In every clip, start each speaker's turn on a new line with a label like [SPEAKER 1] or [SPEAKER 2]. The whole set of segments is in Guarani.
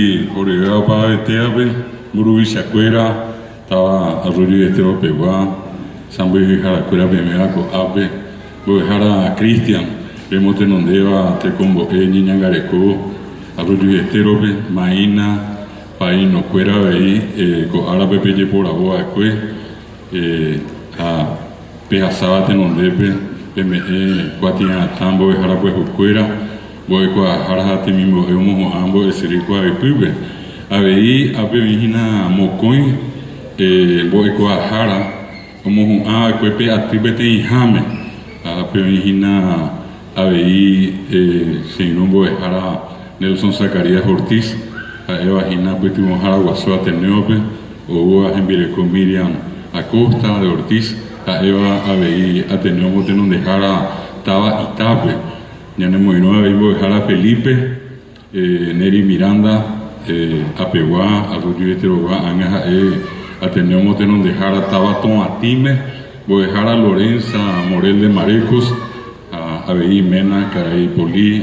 [SPEAKER 1] Orevéva opavavetévape, mburuvichakuéra, táva Arroyo y Estero pegua, sãmbyhyharakuéra peiméva ko'ápe, mbo'ehára Cristian, remotenondéva tekombo'e ñeñangareko Arroyo y Estero-pe, Maína, paínokuéra avei ko árape pejeporavo va'ekue ha pehasáva tenondépe peme'ẽ kuatia'atã mbo'ehára pyahukuéra. Mbo'ekuaahára ha temimbo'e omohu'ã mbo'esyry kuaaypýpe. Avei ápe oĩ hína mokõi mbo'ekuaahára omohu'ã va'ekue pe aty peteĩháme. Ápe oĩ hína avei che irũ mbo'ehára Nelson Zacarías Ortiz, ha'éva hína pytyvõhára guasu Ateneo-pe, oúva hembireko Miriam Acosta de Ortiz, ha'éva avei Ateneo motenondehára táva Itápe. Ñanemoirũ avei mbo'ehára Felipe, Nery Miranda, apegua, Arroyo Esterogua, ág̃a ha'e Ateneo motenondehára táva Toatĩme, mbo'ehára Lorenza Morel de Marecos ha avei iména karai Poli,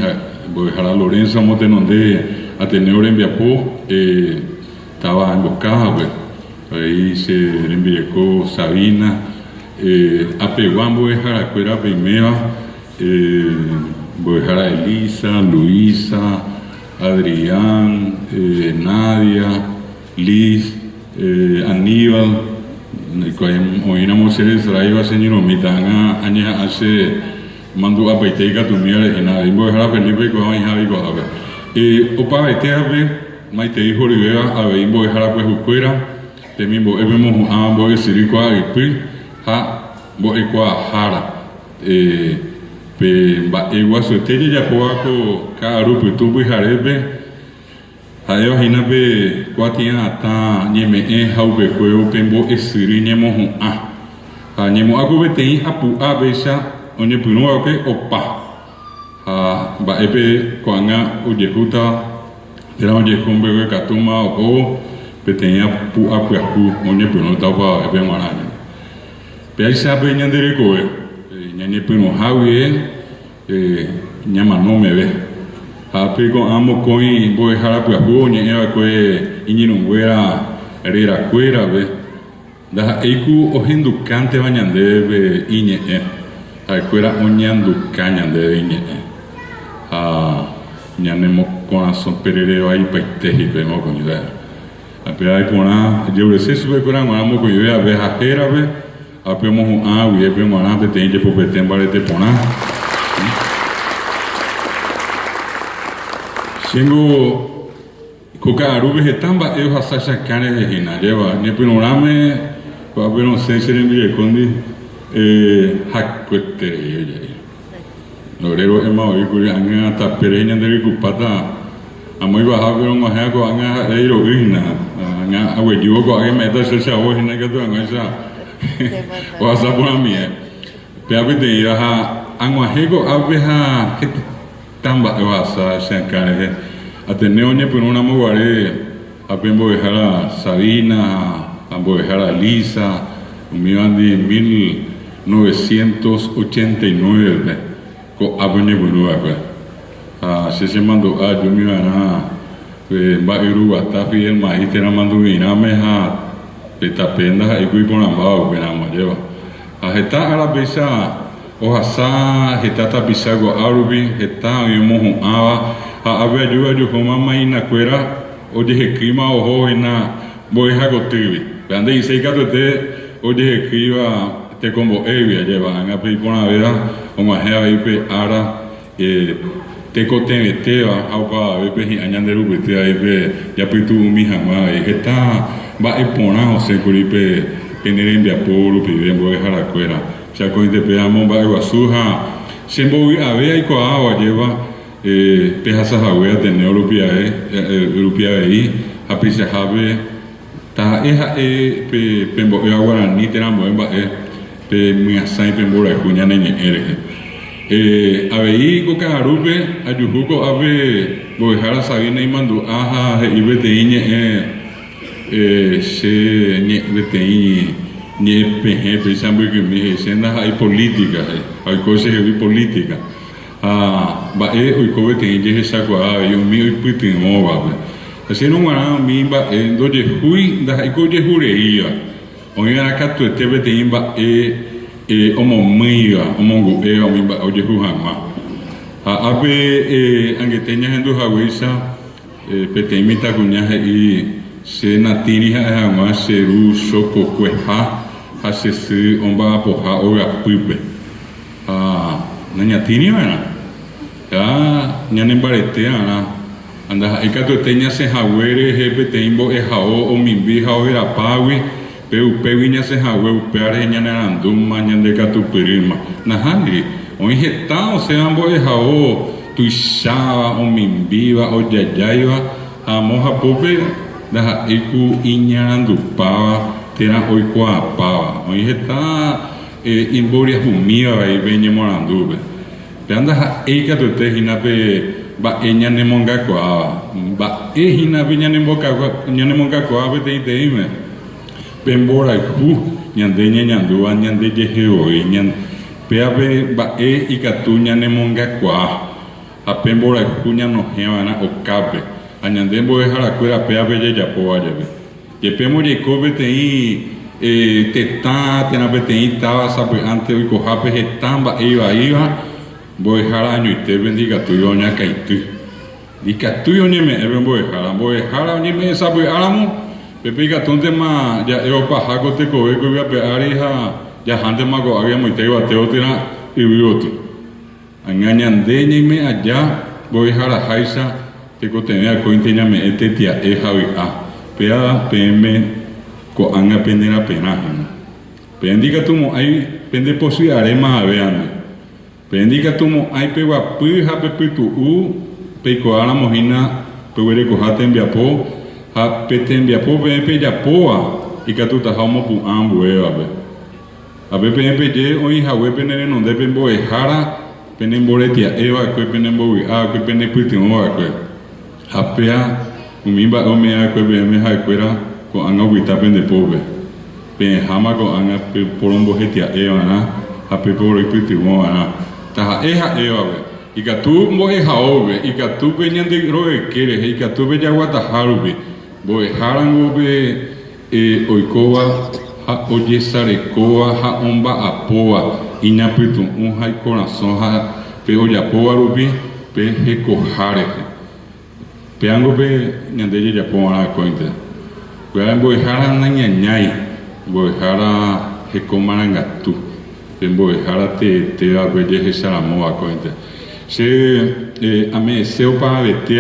[SPEAKER 1] mbo'ehára Lorenza omotenonde Ateneo rembiapo táva Emboscada-pe, avei che rembireko Sabina, apegua mbo'eharakuéra peiméva. Mbo'ehára Elisa, Luisa, Adrián, Nadia, Liz, Aníbal, oĩramo che resráiva che ñyrõmíta ág̃a añeha'ã che mandu'apaite ikatumíva rehína. Avei mbo'ehára Felipe oikuaa oĩha avei ko'ápe. Opavaitévape maitei horyvéva avei mbo'ehára pyahukuéra, temimbo'épe omohu'ãva mbo'esyry kuaa'ypy ha mbo'ekuaahára. Pe mba'e guasuete jajapóva ko ka'aru pytũ pyharépe ha'éva hína pe kuatia'atã ñeme'ẽ ha upekuévo pe mbo'esyry ñemohu'ã. Ha ñemo'ã ko peteĩ apu'a péicha oñepyrũvape opa. Ha mba'épe ko'ág̃a ojehúta térã ojehu mbeguekatúma ohóvo peteĩ apu'a pyahu oñepyrũta opavavépe g̃uarã. Péicha pe ñande rekove ñañepyrũha guive ñamano meve. Ha pe ko'ã mokõi mbo'ehára pyahu oñe'ẽ va'ekue iñirũnguéra rerakuérape, ndaha'éi ku ohendukánteva ñandéve iñe'ẽ, ha'ekuéra oñanduka ñandéve iñe'ẽ. Ha ñanemokorasõ perere vaipaite hikuái mokõive. Ha péva iporã ajerurese chupekuéra g̃uarã mokõive ave ha hérape, ha pe omohu'ã guiépe g̃uarã peteĩ jepopete mbarete porã. Chéngo ko ka'arúpe heta mba'e ohasa che akã rehe hína, ajépa ñepyrũrãme ko'ápe rosẽ che rembirekóndi hakueterei oje'e. Ore ro'éma voi kuri ág̃a tape rehe ñande rykupáta amo ipahápe rog̃uahẽva ko'ág̃a ha'e iro'y hína. Ág̃a aguejývo ko'ág̃a ime'ẽta che chavo hína ikatu hag̃uáicha ohasa porãmie. Péva peteĩva ha ag̃uahẽ ko'ápe ha heta mba'e ohasa che akã rehe. Ateneo oñepyrũ ramo guare ha pe mbo'ehára Sabina ha mbo'ehára Elisa umívandi 1989-pe ko'ápe oñepyrũ va'ekue. Ha che chemandu'a ajúmi va'erã pe mba'yruguata Fidel Maíz térã Manduvirãme ha pe tape ndaha'éi ku iporãmbáva upéramo, ajépa. Ha heta ára péicha ohasa heta tapicha ko'a rupi, heta oĩ omohu'ãva ha ápe aju ajuhúma mainakuéra ojehekýima oho hína mbo'ehakotýgui. Péva nde'iséi katuete ojehekýiva tekombo'égui, ajépa, ág̃a pe iporãvéva og̃uahẽ avei pe ára Tekotevẽtéva ha opavavépe hi'ã ñande rupyty avei pe japytu'umi hag̃ua avei. Heta mba'e porã osẽkuri pe pene rembiapo rupive mbo'eharakuéra. Che akóinte amomba'eguasu ha che mbovy'ave aikuaávo ajépa pehasa hague Ateneo rupi avei ha peichahápe Taha'e ha'e pe pembo'éva guarani térã ambue mba'e pe myasãi pe mborayhu ñane ñe'ẽ rehe. Avei ko ka'arúpe ajuhu ko'ápe mbo'ehára Sabina imandu'a ha he'i peteĩ ñe'ẽ che ñe'ẽ peteĩ ñe'ẽpehẽ péicha mbykymi he'i che ndaha'éi política he'i ha oiko chehegui política ha mba'e oiko peteĩ jehechakuaa avei umi oipytyvõvape. Ha chéverõ g̃uarã umi mba'e ndojehúi ndaha'éiko ojehureíva, oĩva'erã katuete peteĩ mba'e omomýiva, omongu'éva umi mba'e ojehu hag̃ua. Ha ápe angete ñahendu haguéicha peteĩ mitãkuña he'i, Che natĩri ha'e hag̃ua che ru chokokueha ha che sy omba'apoha ogapýpe. Ha nañatĩriva'erã. Ha ñanembarete arã, ha ndaha'éi katuete ñasẽ hague rehe peteĩ mbo'ehao omimbi ha overapágui, pe upégui ñasẽ hague upéva rehe ñanearandúma, ñandekatupyrýma. Nahániri, oĩ heta osẽva mbo'ehao tuicháva, omimbíva, ojajáiva ha amo hapópe ndaha'éi ku iñarandupáva térã oikuaapáva. Oĩ heta imboriahumíva vai pe ñemoarandúpe. Péva ndaha'éi katuete hína pe mba'e ñanemongakuaáva. Mba'e hína pe ñanemongakuaa peteĩteĩme? Pe mborayhu ñande ñañandúva ñandejehe voi. Péva pe mba'e ikatu ñanemongakuaa ha pe mborayhu ñanohẽva'erã okápe. Ha ñande mbo'eharakuéra péva pe jajapóva jepe. Jepémo jaiko peteĩ tetã térã peteĩ táva sapy'ánte oikohápe heta mba'e ivaíva, mbo'ehára añoitépe ndikatúiva oñakãity. Ndikatúi oñeme'ẽ pe mbo'ehára. Mbo'ehára oñeme'ẽ sapy'áramo, pépe ikatúntema ja'e opaha ko tekove ko yvy ape ári ha jahántema ko'águi amoite yvateo térã yvy gotyo. Ág̃a ñande ñaime aja mbo'eharaháicha tekotevẽ akóinte ñame'ẽ tetia'e ha vy'a, péva peẽme ko'ág̃a pene raperã hína. Peẽ ndikatumo'ãi pende pochy aréma ave ande. Peẽ ndikatumo'ãi peguapy ha pepytu'u peikuaáramo hína peguerekoha tembiapo ha pe tembiapo peẽ pejapóva ikatutaha omopu'ã ambuévape. Ha pe peẽ peje oĩ hague pene renondépe mbo'ehára penemboretia'e va'ekue, penembovy'a va'ekue, penepytyvõ va'ekue. Ha péa umi mba'e ome'ẽ va'ekue peẽme ha'ekuéra ko'ág̃a opyta pende pópe. Peẽháma ko'ág̃a peporombohetia'e va'erã ha peporoipytyvõ va'erã. Taha'e ha'évape, ikatu mbo'ehaópe, ikatu pe ñande royke rehe, ikatu pe jaguataha rupi, mbo'ehárango pe Oikóva ha ojesarekóva ha omba'apóva iñapytu'ũ ha ikorasõ ha pe ojapóva rupi pe hekoha rehe. Péango pe ñande jajapo va'erã akóinte. Upévare mbo'ehára nañañái, mbo'ehára heko marangatu, pe mbo'ehára teetéva pe jehecharamóva akóinte. Che ame'ẽse opavavete.